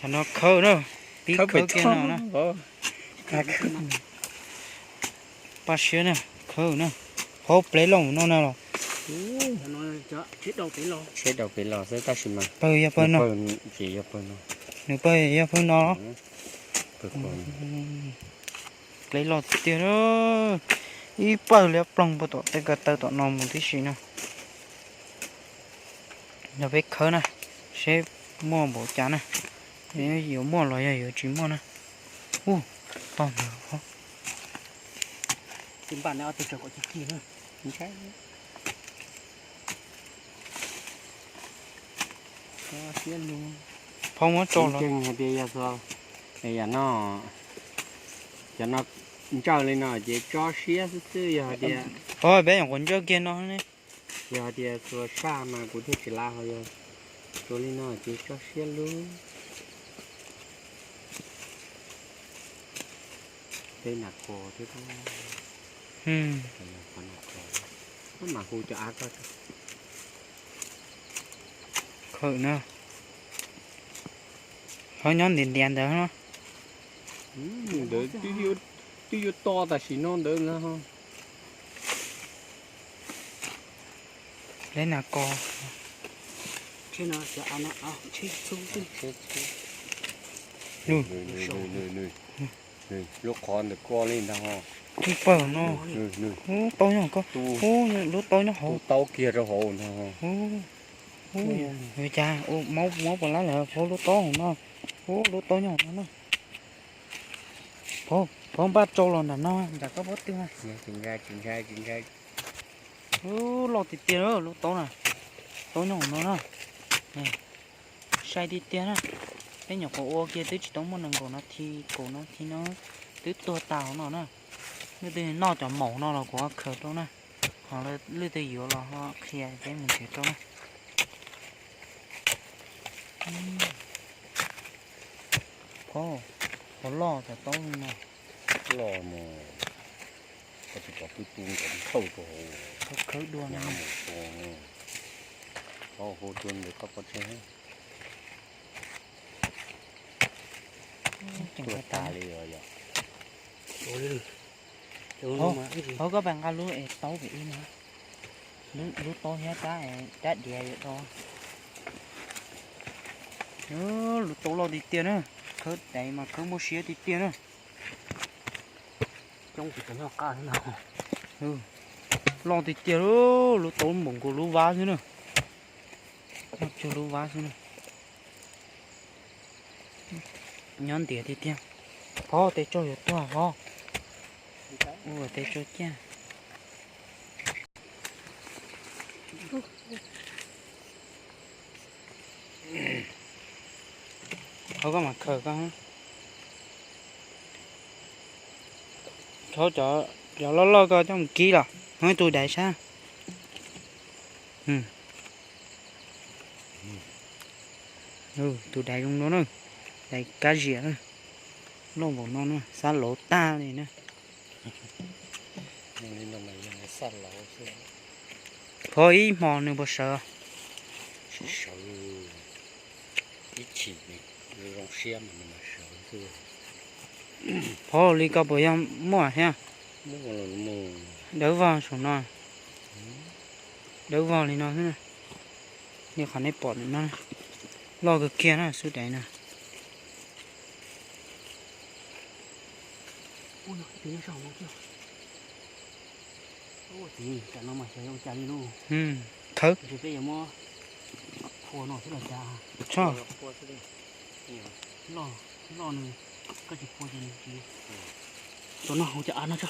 Cov no khawb na, pib khawb kiag no na. Paj siab na, khawb na. Hauv plev loj no na los. Tsheb dau pem los xwb tab sis mas pawg yog pawg no. Tsis yog pawg no. Nws pawg yog pawg no. Plev loj tiag tiag na. Ib pawg liab ploog puag tom tej ko taw tom no mus tib si na. Yog peb khawb na, seb muaj npaum cas na. Yuav muaj los yog yuav tsis muaj na. Ub, tau ntawd. Phauj muab tso los. Yam no, cov no ntsawj li no ces tso siab xwb xwb, yog tias, o, peb nyuam qhuav ntsawj kiag no ne. Yog tias txhua saj mas kuv thiaj tsis lav, ho yog tso li no ces tso siab lub. Peb nas kos thiab, qhov nas kos, mam hu cov av ko. Khawm na, ho nyob ntiav ntiav ntawd no. Ntawd twb yuav to tam sim no ntawd no. Leb nas kos. Lub qhov ntawm ko li ntag. Twb pawg no. Ub, taub nyob ko. Ub, lub taub nyob hauv. Taub kiag rau hauv ntag. Ub, cas ua mob puas lab lawm, pov lub taub hauv no. Ub, lub taub nyob hauv no na. Pov npaj tsau los nram no, nram koj pob tw. Ub, loj tiag tiag lub taub na. Taub nyob hauv no na. Sai tiag tiag na. Peb nyuam qhuav ua kiag twb tsis tau muaj nees nkaum no thi, kaum no thi no twb tuag tas hauv no na. Leej twg noj cov maum no los kuv ho khaws rau na. Ho leej twg yuav los ho qhia peb mus nrhiav rau na. Pov, pov loj cov taub no. Loj mas, koj tsis pom twb tu nkaus thawj rau hauv. Khawb dua na. Mus tua, hu dua ntawd koj pov tseg. Tuag tas li os yog. Hauv koj pab nqa lub es taub pem ib no. Lub taub thiab rab diav yuav tau. Lub taub loj tiag tiag na. Khawb tais mas khawb muaj siab tiag tiag na. Loj tiag tiag, lub taub npaum nkaus lub vab xwb na. Loj cuag lub vab xwb na. Nyob ntiav tiag tiag. Pov, tes tsau yuav tuag pov. Ua tes tsau ciaj. Qhov koj mam khaws koj. Cov loj loj koj coj mus kib los, muab tus daiv sab. Tus daiv zoo no na, daiv kab ziam na, loj npaum no na, xab lauv tag li na. Pov, ib hmo nws puas sawv? Ib chim zoo siab mas nws mam sawv xwb. Pov, li ko puas yog muaj thiab? Dawb vog saum no. Dawb vog li no xwb. Li qhov nej pom ntawm no, loj kawg kiag na xub daiv na. Khawb. Tso no hauv cov av no tso.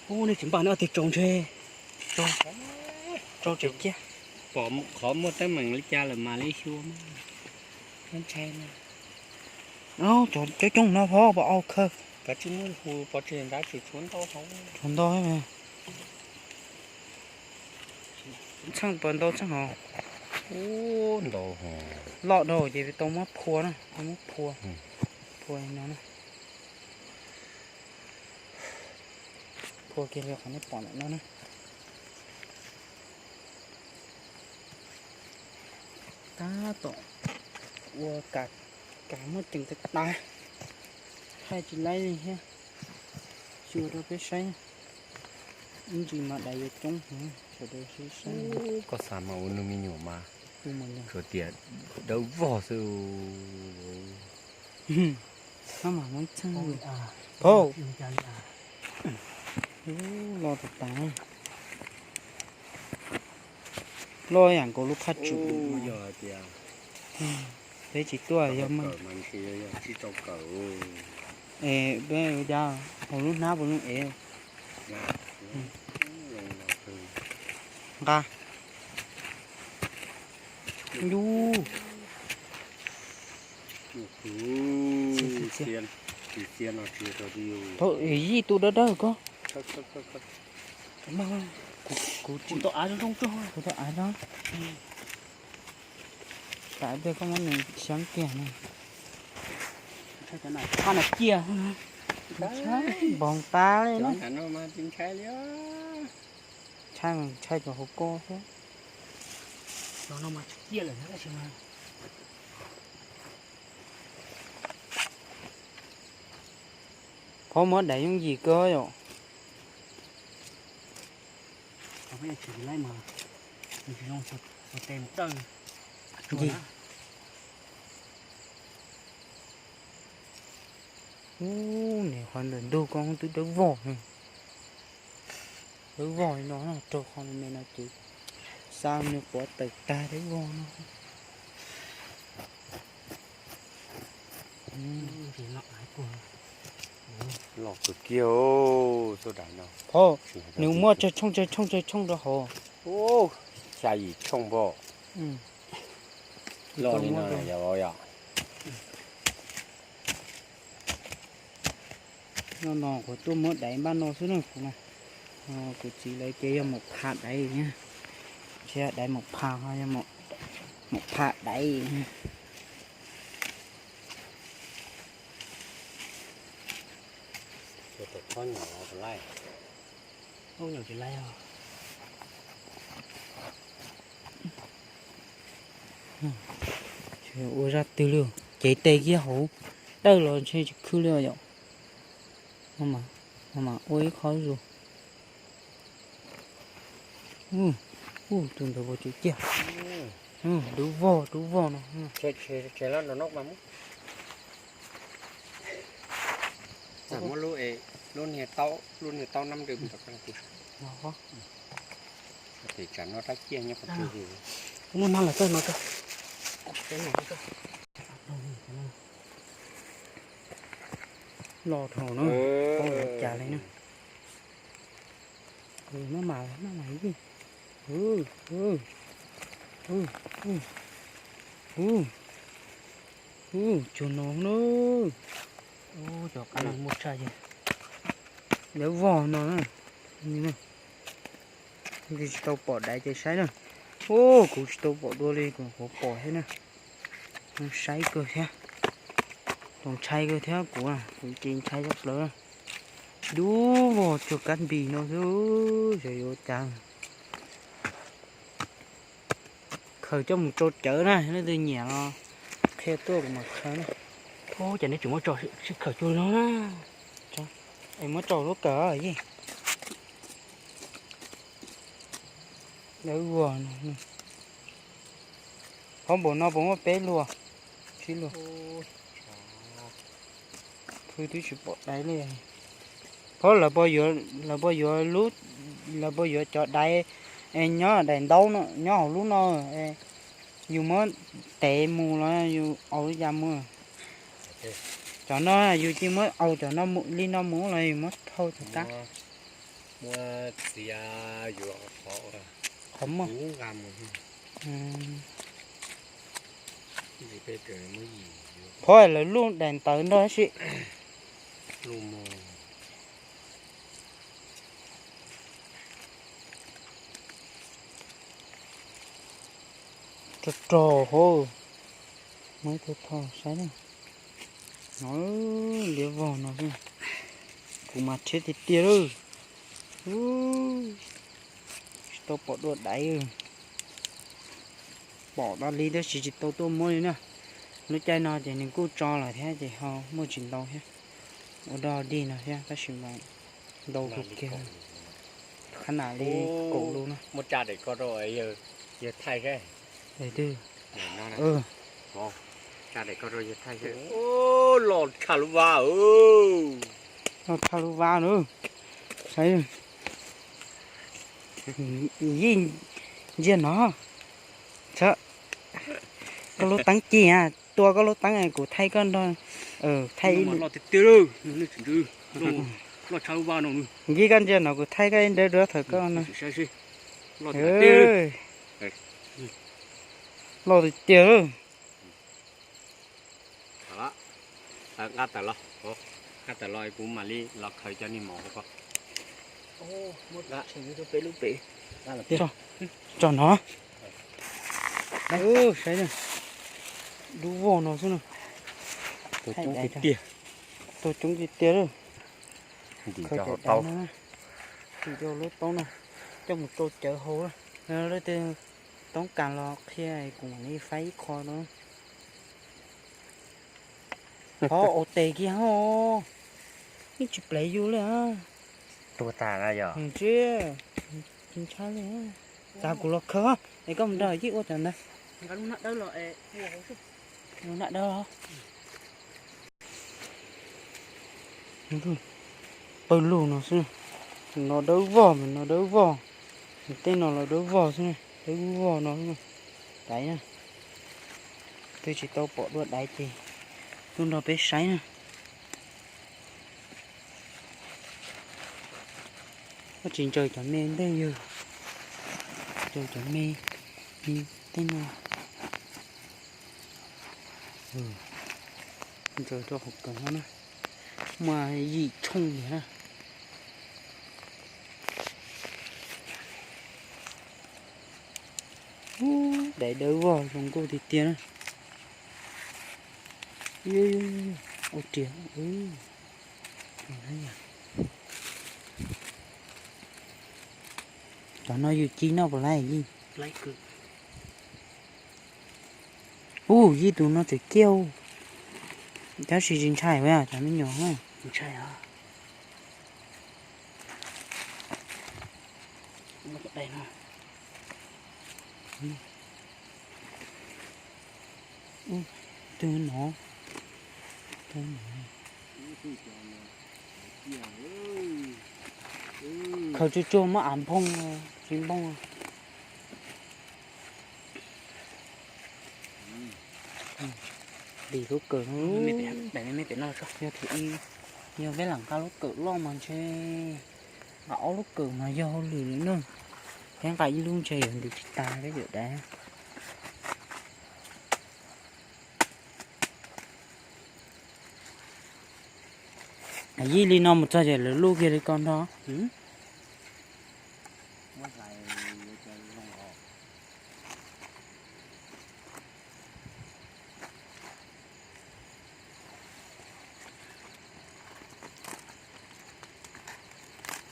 Ub, nej tsis npaj neb ob tug tsau ntshe. Tsau tseem ciaj. Pom qhov muaj teeb meem li cas lawm mas li xyuas mas ntshai na. Cov coob coob no pov, pov au khaws. Kav tsij muab hu pov tseg nrad tsis tshuav ntau hauv. Tshuav ntau. Txheej puas ntau txheej hauv. Ub, ntau hauv. Loj dhau ces tau muab phua na, tau muab phua. Phua no na. Phua kiag li qhov nej pom ntawm no na. Tab tom ua kas Kav muaj ceem tas tas, thaij tsis laib li thiab. Xyuas rau peb saib, ib ntsis mas dais yuav coob heev, sawv daws sib saib. Koj xav mas ua nws me nyuam mas, tus mas suav tias dawb vog xwb. Maj mam muab ib txheej, phauj, loj tas tas, loj yam nkaus lub phaj tsum. Yog hais tias peb tsis tuaj yog mas, es peb ua cas hauv lub hnab puas zoo ev? Nqa, yus, yij tus dawb dawb ko. Kuv, kuv tau av zoo, kuv tau av zoo. Tam pliag koj muab nws xyab kiag no. Phaj no ciaj, npog tas li na. Ntshai, ntshai cov hauv ko xwb. Phauj, muab dais yooj yim kawg yom. Ub, niam, qhov ntawm ntug ko twb dawb vog, dawb vog li no, raug qhov me no ces xa nws quav tawm tag dawb vog no. Los kawg kiag xub dais no. Phauj, nws muaj tsawg tshooj tsawg tshooj tsawg tshooj rau hauv. Xya yim tshooj npog. Los li no yom. No no kuv tuaj muab dais npaj no xwb na kuv na. Kuv txiv lawv ces yog mus pha dais, tsis yog dais mus pha, yog mus pha dais. Ua zaj twg li, cev tes kiag hauv dawj los ntshe tsis khwb li yom. Ua ib qho zuj zus. Tus ntawd puas tseem ciaj? Dub vog dub vog no. Muab lub, lub niag taub, lub niag taub nab nrw tom qab. Tes tsam no rab ciaj nyob qhov twg. Lub nab los txog no txog. Los dhau na, cas li na. Maj mam, maj mam ib. Ub, tsuag no na. Cov qab no muaj tshaj, dawb vog no na. Tsis tau pom dais ces saib na. Ub, kuv tsis tau pom dua li, kuv pom thiab na. Saib kawg thiab, tau ntshai kawg thiab kuv, kuv ces ntshai tshaj plaws. Dub vog tsuag kab npis no xwb, xyov yuav ua cas. Khaws coj mus tsau cawv na, leej twg nyiam los qhia tuaj kuv mam khaws na. Ub, cas neb tseem muab tso sib khawm cuag no na. Es muab tso lub kawm yij. Dawb vog no. Qhov npaum no puas muaj peb luag, tsib luag? Khwb twb tsis pom dais li. Phauj, lawv puas yuav, lawv puas yuav lub, lawv puas yuav cov dais nyob daim ntaub no nyob hauv lub no, yus muab tev mus los yus aus li cas mus? Cov no yus cia muab aus cov no li no mus los yus muab thau cov kab? Muab txiav yuav qhov, qhov muaj. Phauj, lawv luj daim ntawv nrog si. Rog rog hauv, muab ib tug thau saib na. No, liab vog no, kuv mas rhiab tiag tiag lawm. Tsis tau pom dua dais. Pom tas li tab sis tsis tau tuaj muab li na. Lub caij no ces nws kuj tso lawm thiab ces ho muaj tsis ntau thiab. Ua dog dig no thiab tab sis mas ntau kawg kiag, qhab nam li kaum lub no. Muab tsa daim ko rau yawg thaij saib. Twg? Tsa daim ko rau yawg thaij saib. Los tshaj lub vab. Los tshaj lub vab na. Saib, yij, ntsia no. Koj lub teeb ci, tua koj lub teeb kuv thaij koj nrog, thaij ib lub. Nkig koj ntsia no kuv thaij koj ib nrab duab thaum koj no. Loj tiag tiag. Nqa tawm los, nqa tawm los kuv mam li los khaws cov niag mov rau koj. Tso no. Saib, dub vog no xwb no. Tau coob tiag tiag. Ntim rau lub taub no, coj mus rau cawv hauv. Leej twg toob kas los qhia kuv mam li faib ib qho no. Qhov ua tes kiag ho, yeej tsis plev yus li. Tuag tag na yog. Tsis ntshai li. Txav kuv los khaws es koj mus nrog yij ua cov ntawd. Lub nram dawb los. Pawg lug no xwb. No dawb vog, no dawb vog. Tej no los dawb vog xwb, dawb vog no. Daiv na. Twb tsis tau pom dua daiv ces tuaj nrog peb saib na. Koj tsis ntsaws cov me ntej yawg, ntsaws cov me tej no. Ntsaws rau hauv kawm no na, muaj yim tshooj ntawd na. Daiv dawb vog zoo nkauj tiag tiag na. Ua riam. Cov no yus ci noj puas laib yij? Ub, yij tus no tseem ciaj, tab sis tsis ntshai cov me nyuam. Twg no? Khaws tsuag tsuag muab av nphooj tsis nphooj. Dim lub kawm no, yog peb lam nqa lub kawm loj mas ntshe nqa ob lub kawm mas yog hauj lwm li na. Peb nqa ib lub ntshe yuav ntim tsis tas peb cawm daiv. Yij li no mus txog ces lawv luj kiag li ko nrog.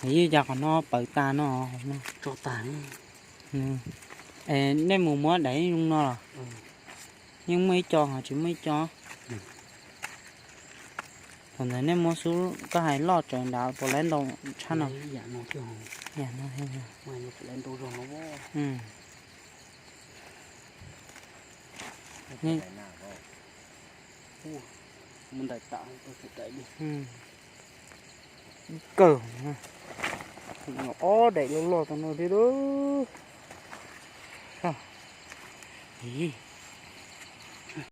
Yij, cas qhov no pawv tas no. Tso tas. Nej mus muab daim zoo no los? Yeej muaj ib co ho tsis muaj ib co. Thaum ntawd nej muab xub koj hais loj tsawv nrad puas laib ntau tshaj no? Yam no thiab. Kawg, ob daim loj loj tau no thiab lub.